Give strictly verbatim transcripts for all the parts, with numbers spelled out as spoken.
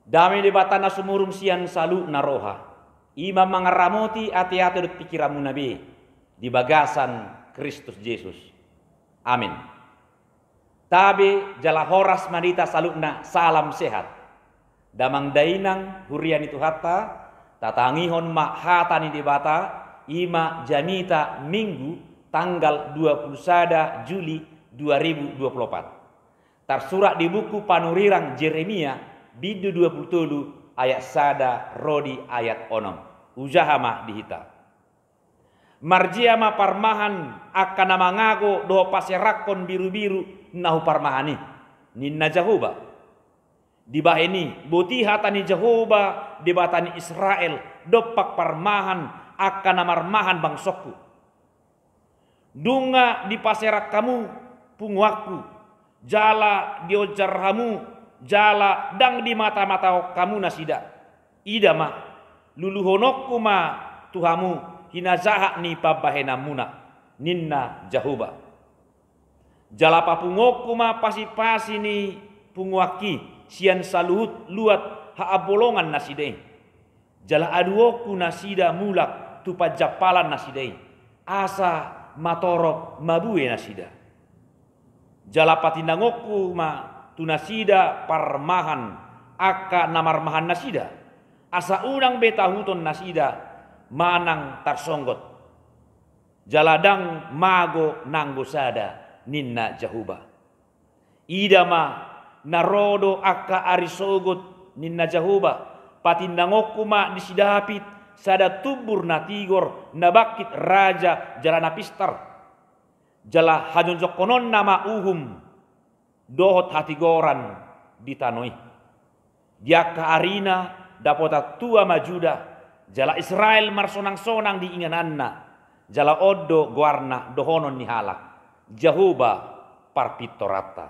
Dame ni Debata na sumurung sian saluhutna roha, i ma mangaramoti ateate dohot pingkiranmuna be di bagasan Kristus Jesus. Amin. Tabe jala horas ma di hita saluhutna, salam sehat. Damang dainang huria ni Tuhanta, tatangihon ma hata ni Debata, i ma jamita Minggu tanggal dua puluh sada Juli dua ribu dua puluh opat. Tarsurat di buku panurirang Jeremia, bindu dua puluh tolu, ayat sada ro di ayat onom. Hujaha ma di hita. Marjea ma parmahan angka na mangago dohot paserakhon birubiru na huparmahan i, ninna Jahowa. Dibahen i, boti hata ni Jahowa, Debata ni Israel, dompak parmahan angka na marmahan bangsongku. Dung dipaserang hamu punguanku, jala dionjar hamu, jala ndang dimatamatahon hamu nasida. Ida ma, luluhononku ma tu hamu hinajahat ni pambahenanmuna, ninna Jahowa. Jala papunguonku ma pasipasi ni punguanki sian saluhut luat haambolongan nasida i. Jala aduonku nasida mulak tu panjampalan nasida i, asa matorop mabue nasida. Jala patindangkonku ma tu nasida parmahan angka na marmahan nasida, asa unang be tahuton nasida manang tarsonggot. Jala ndang mago nanggo sada, ninna Jahowa. Ida ma, na ro do angka ari sogot, ninna Jahowa, patindangkonku ma di si Daud sada tumbur na tigor, na bangkit raja jala na pistar. Jala hajongjongkononna ma uhum dohot hatigoran di tano i. Di angka arina dapotan tua ma Juda, jala Israel marsonangsonang di ingananna, jala on do goarna dohonon ni halak, Jahowa parpintoranta.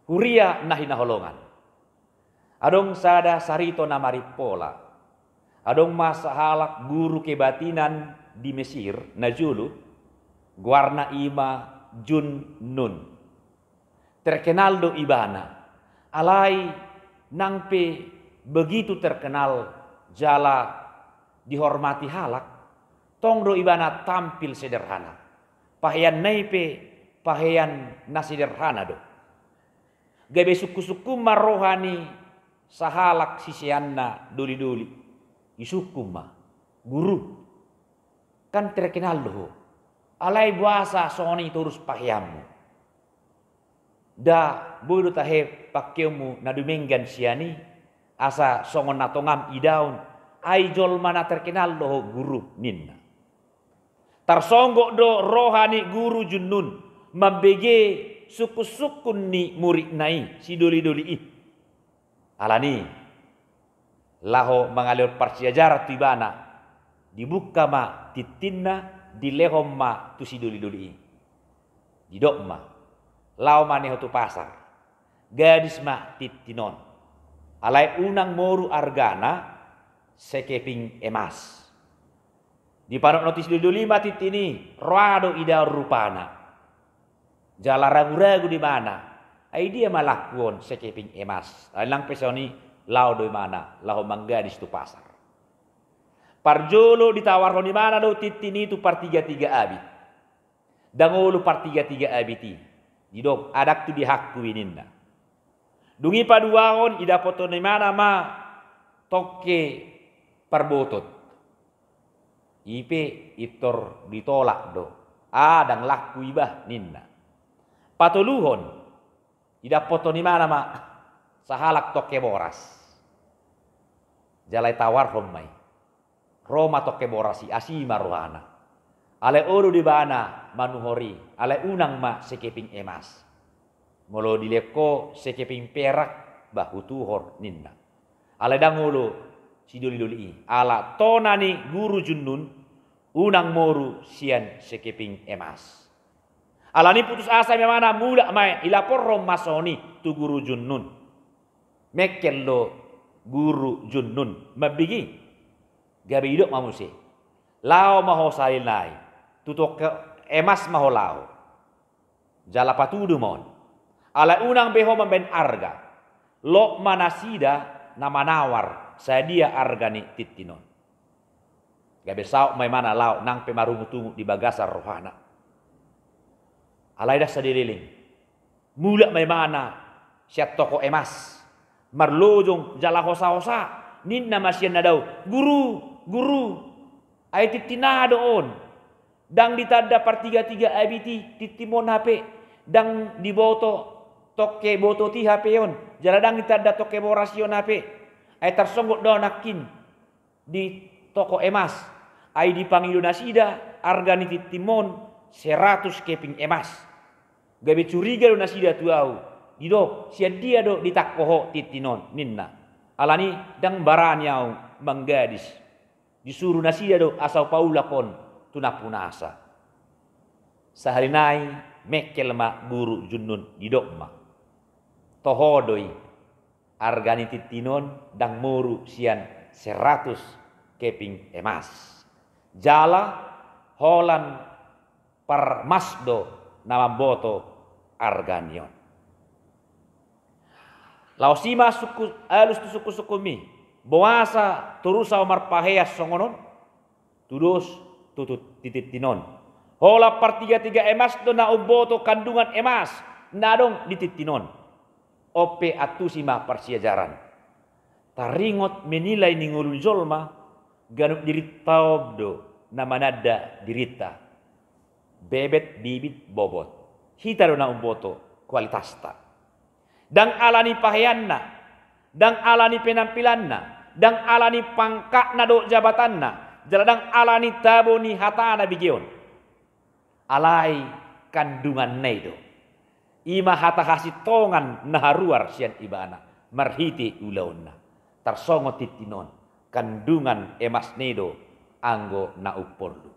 Huria na hinaholongan. Adong sada sarito na marimpola. Adong ma sahalak guru kebatinan di Mesir najolo, goarna i ma Junnun. Terkenal do ibana, alai nang pe begitu terkenal jala dihormati halak, tong do ibana tampil sederhana. Paheanna i pe pahean na sederhana do. Gabe sungkunsungkun ma roha ni sahalak siseanna dolidoli. Disungkun ma, "Guru, kan terkenal do ho. Alai boasa songon i torus paheanmu? Nda boi do tahe pakeonmu na dumenggan sian i, asa songon na tongam idaon, ai jolma na terkenal do ho, Guru," ninna. Tarsonggot do roha ni Guru Junnun mambege sungkunsungkun ni muridna i, si dolidoli i. Alani i, laho mangalehon parsiajaran tu ibana, dibungka ma tintinna, dilehon ma tu si dolidoli i. Didok ma, "Laho ma nian ho tu pasar, gadis ma tintin on. Alai unang moru argana sekeping emas." Dipanotnoti si dolidoli ma tintin i, roa do idaon rupana. Jala raguragu do ibana, "Ai dia ma langku on sekeping emas?" Alai nang pe songon i, laho do ibana laho manggadis tu pasar. Parjolo ditawarhon ibana do tintin i tu partigatiga abit. "Ndang olo partigatiga abit i," didok, "ndang tu diangku i," ninna. Dung i paduahon, idapothon ibana ma tongke parbotot. I pe pintor ditolak do. "Ah, ndang langku i bah," ninna. Patoluhon, idapothon ibana ma sahalak tongke boras. Jala ditawarhon ma i. Ro ma tongke boras i, asi ma rohana. Alai olo do ibana manuhor i, "Alai unang ma sekeping emas. Molo dilehon ho sekeping perak, bah hutuhor," ninna. Alai ndang olo si dolidoli i, ala tona ni Guru Junnun, unang moru sian sekeping emas. Alani i putus asa ma ibana, mulak ma i, dilaporhon ma songon i tu Guru Junnun. Mengkel do Guru Junnun mambege i. Gabe didok ma muse, "Laho ma ho sahali nai, tu tongke emas ma ho laho. Jala patudu ma on. Alai unang be ho mambahen arga. Lot ma nasida na manawar sadia arga ni tintin on. Gabe saut ma imana laho nang pe marungutungut di bagasan rohana. Alai ndang saleleng, mulak ma imana sian toko emas, marlojong jala hosa-hosa, ninna ma sian na dao, "Guru, guru, ai tintin aha do on? Ndang ditanda partiga-tiga abit i tintinmon hape, ndang diboto tongke botot i hape on, jala ndang ditanda tongke boras i on hape. Ai tarsonggot do nangkin di toko emas, ai dipangido nasida arga ni tintinmon seratus keping emas." Gabe curiga do nasida tu ahu, didok, "Sian dia do ditangko ho tintin on?" ninna. Alani ndang barani ahu manggadis. Disuru nasida do asa hupaulak on tu nampunasa. Sahali nai mengkel ma guru Junnun, didok ma, "Toho do i, arga ni tintin on ndang moru sian seratus keping emas. Jala holan parmas do na mamboto arga ni on." Laos i ma sungkun, alus tu sungkun-sungkunmi, "Boasa torus ahu marpahean songon on? Tudos tutu di tintin on. Holan partiga-tiga emas do na umboto kandungan emas na adong di tintin on." On pe antusi ma parsiajaran. Taringot menilai ni ngolu ni jolma, ganup dirinta on do na mananda dirinta. Bebet, bibit, bobot. Hita do na umboto kualitasta. Ndang ala ni paheanna, ndang ala ni penampilanna, ndang ala ni pangkatna dohot jabatanna, jala ndang ala ni tabo ni hatana bege on. Alai kandunganna i do. I ma hata hasintongan na haruar sian ibana marhite ulaonna. Tarsongon tintin on, kandungan emasna i do anggo na umporlu.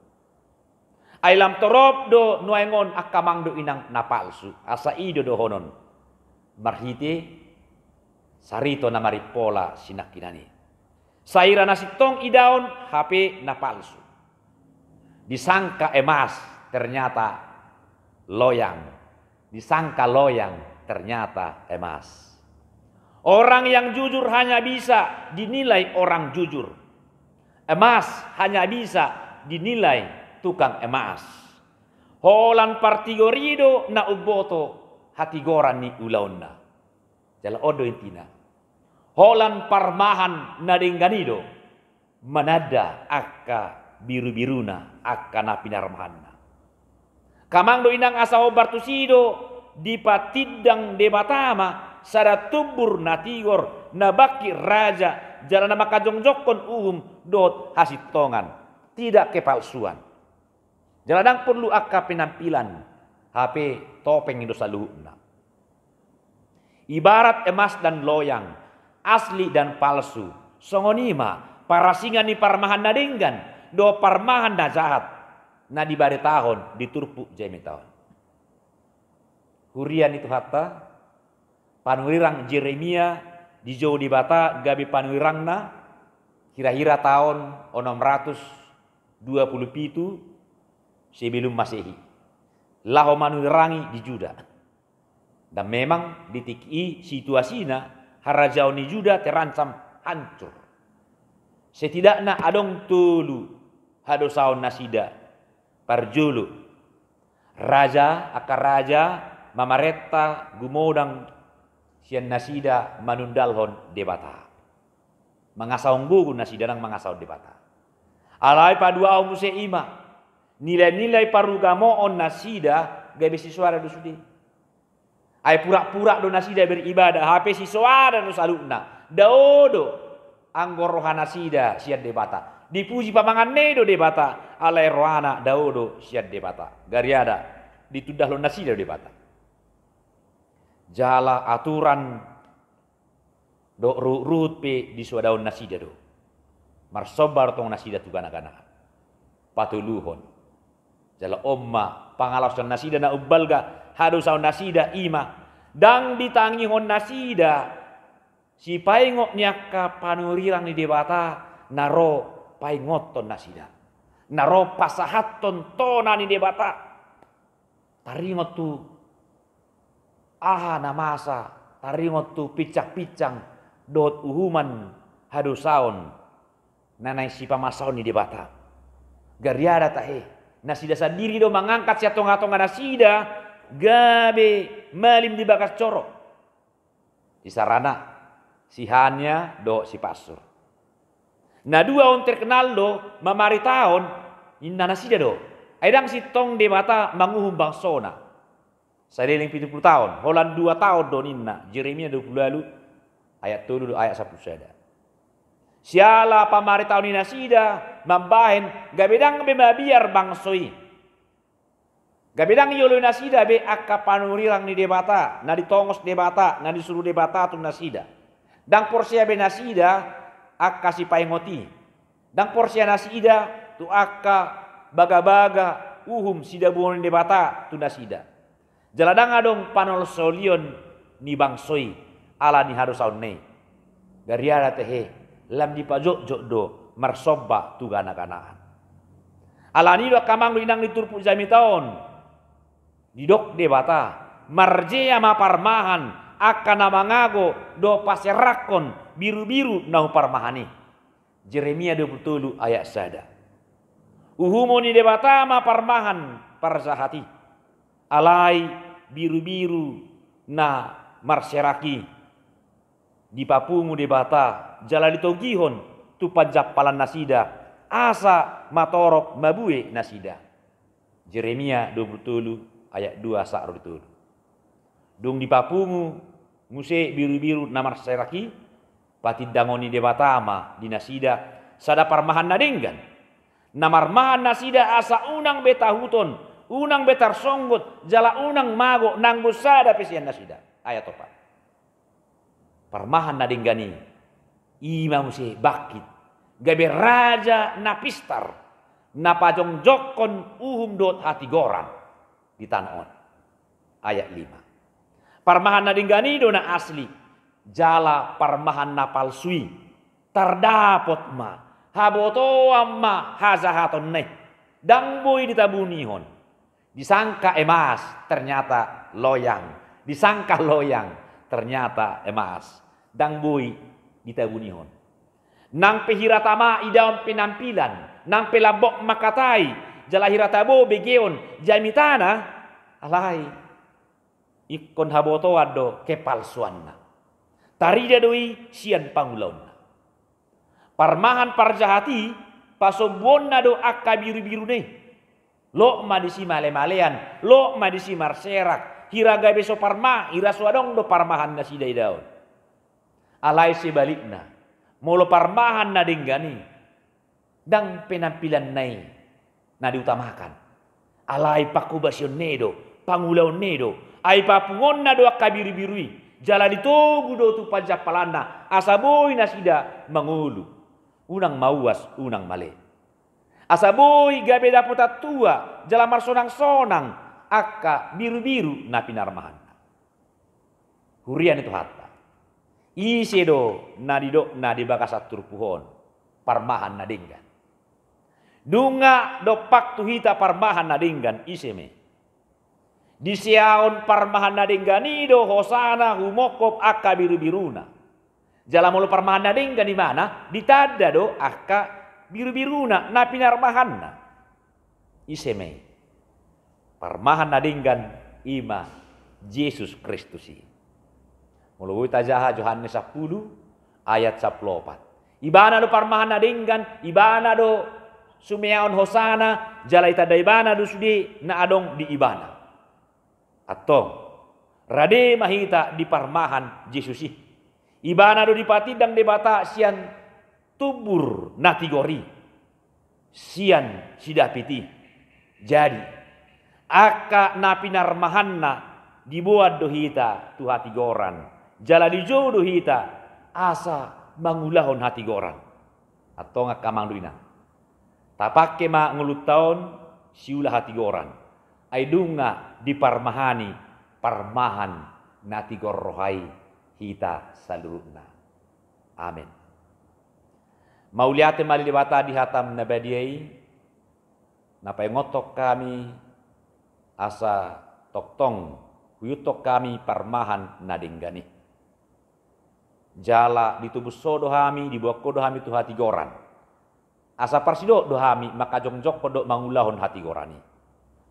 Ai lam torop do nuaeng on angka amang dohot inang na palsu, asa i do dohonon marhite sarito na marimpola sinangkinan i. Sai ra na sintong idaon hape na palsu. Disangka emas, ternyata loyang. Disangka loyang, ternyata emas. Orang yang jujur hanya bisa dinilai orang jujur. Emas hanya bisa dinilai tukang emas. Holan partigor i do na umboto hatigoran ni ulaonna. Jala on do intina. Holan parmahan na denggan i do mananda angka biru-biruna, angka na pinarmahanna. Angka amang dohot inang, asa hombar tusi do dipatindang Debata ma sada tumbur na tigor, na bangkit raja, jala na mangkajongjongkon uhum dohot hasintongan. Tidak kepalsuan. Jala ndang porlu angka penampilan, hape topeng do saluhutna. Ibarat emas dan loyang, asli dan palsu, songon i ma parasingan ni parmahan na denggan dohot parmahan na jahat na dibaritahon di turpuk jamita on. Huria ni Tuhanta, panurirang Jeremia dijou Debata gabe panurirangna hira-hira taon onom ratus dua pulu pitu sebelum Masehi, laho manurirangi di Juda. Dan memang di tingki i situasina harajaon ni Juda terancam hancur. Setidakna adong tolu hadosaon nasida. Parjolo, raja, angka raja mamarenta gumodang sian nasida manundalhon Debata. Mangasahon gogo nasida, ndang mangasahon Debata. Alai paduahon muse i ma, nilai-nilai parugamoon nasida gabe sisoadan do sude. Ai purak-purak do nasida beribadah, hape sisoadan do saluhutna. Dao do anggo roha nasida sian Debata. Dipuji pamanganna i do Debata, alai rohana dao do sian Debata. Gariada ditundalhon nasida do Debata. Jala aturan dohot ruhut-ruhut pe disoadahon nasida do. Marsomba do tong nasida tu gana-ganaan. Patoluhon. Jala on ma pangalaosion nasida na umbalga, hadosaon nasida, i ma ndang ditangihon nasida sipaingot ni angka panurirang ni Debata na ro paingothon nasida, na ro pasahathon tona ni Debata. Taringot tu aha na masa, taringot tu pincang-pincang dohot uhuman hadosaon na naeng sipamasaon ni Debata. Gariada tahe, nasida sandiri do mangangkat sian tongatonga nasida, gabe malim di bagas coro. Di sarana, si Hania dohot si Pasur. Na dua on terkenal do mamaritahon, ninna nasida do. Ai ndang sintong Debata manguhum bangsona. Saleleng pitu pulu taon, holan dua taon do ninna, Jeremia dua pulu ualu ayat tolu do ayat sampulu sada. Siala pamaritahon ni nasida mambahen gabe ndang be mabiar bangso i. Gabe ndang ioloi nasida be angka panurirang ni Debata, na ditongos Debata, na disuru Debata tu nasida. Ndang porsea be nasida angka sipaingot i. Ndang porsea nasida tu angka bagabaga uhum sidabuhon ni Debata tu nasida. Jala ndang adong panolsolion ni bangso i ala ni hadosaonna i. Gariada tahe, lam dipajotjot do marsomba tu ganaganaan. Ala ni i do angka amang dohot inang di turpuk jamita on, didok Debata, marjea ma parmahan angka na mangago dohot paserakkon birubiru na huparmahan i. Jeremia dua pulu tolu ayat sada. Uhumon ni Debata ma parmahan parjahat i. Alai birubiru na marserak i dipapungu Debata jala ditogihon tu panjampalan nasida, asa matorop mabue nasida. Jeremia dua pulu tolu ayat dua sahat ro di tolu. Dung dipapungu muse birubiru na marserak i, patindangon ni Debata ma di nasida sada parmahan na denggan. Na marmahan nasida asa unang be tahuton, unang be tarsonggot, jala unang mago nanggo sada pe sian nasida. Ayat opat. Parmahan na denggan i, i ma muse bangkit gabe raja na pistar, na pajongjongkon uhum dohot hatigoran di tano on. Ayat lima. Parmahan na denggan i do na asli, jala parmahan na palsu i tardapot ma, habotoan ma hajahatonna i. Ndang boi ditabunihon. Disangka emas, ternyata loyang. Disangka loyang, ternyata emas. Ndang boi ditabunihon. Nang pe hira tama idaon penampilan, nang pe lambok mangkatai, jala hira tabo begeon jamitana, alai ingkon habotoan do kepalsuanna. Tarida do i sian pangulaonna. Parmahan parjahat i pasombuonna do angka birubiruna i. Lot ma disi malemalean, lot ma disi marserak, hira gabe so parma, hira so adong do parmahan nasida idaon. Alai sebalikna, molo parmahan na denggan i, ndang penampilanna i na diutamakan. Alai pangkobasionna i do, pangulaonna i do, ai papunguonna do angka birubiru i, jala ditogu do tu panjampalanna, asa boi nasida mangolu, unang mauas, unang male. Asa boi gabe dapotan tua, jala marsonangsonang angka birubiru na pinarmahanna. Huria ni Tuhanta. Ise do na nidokna di bagasan turpuk on parmahan na denggan? Nunga dompak tu hita parmahan na denggan, ise ma i? Diseaon parmahan na denggan i do hosana humongkop angka birubiruna. Jala molo parmahan na denggan ibana, ditanda do angka birubiruna na pinarmahanna. Ise ma i? Parmahan na denggan i ma Jesus Kristus i. Molo boi tajaha Johannes sampulu ayat sampulu opat. Ibana do parmahan na denggan, ibana do sumeaon hosana, jala itanda ibana do sude na adong di ibana. Antong, rade ma hita di parmahan Jesus i. Ibana do dipatindang Debata sian tumbur na tigor i, sian si Dapit i. Jadi, angka na pinarmahanna diboan do hita tu hatigoran, jala dijou do hita asa mangulahon hatigoran. Antong angka amang dohot inang, tapangke ma ngolunta on siula hatigoran, ai nunga diparmahani parmahan na tigor roha i hita saluhutna. Amen. Mauliate ma di Debata di hataM na badia i, na paingothon hami asa tongtong huihuthon hami parmahan na denggan i. Jala ditobus Ho do hami, diboan Ho do hami tu hatigoran. Asa parsidok do hami mangkajongjonghon dohot mangulahon hatigoran i.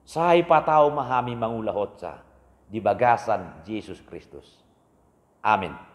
Sai patau ma hami mangulahonsa di bagasan Jesus Kristus. Amen.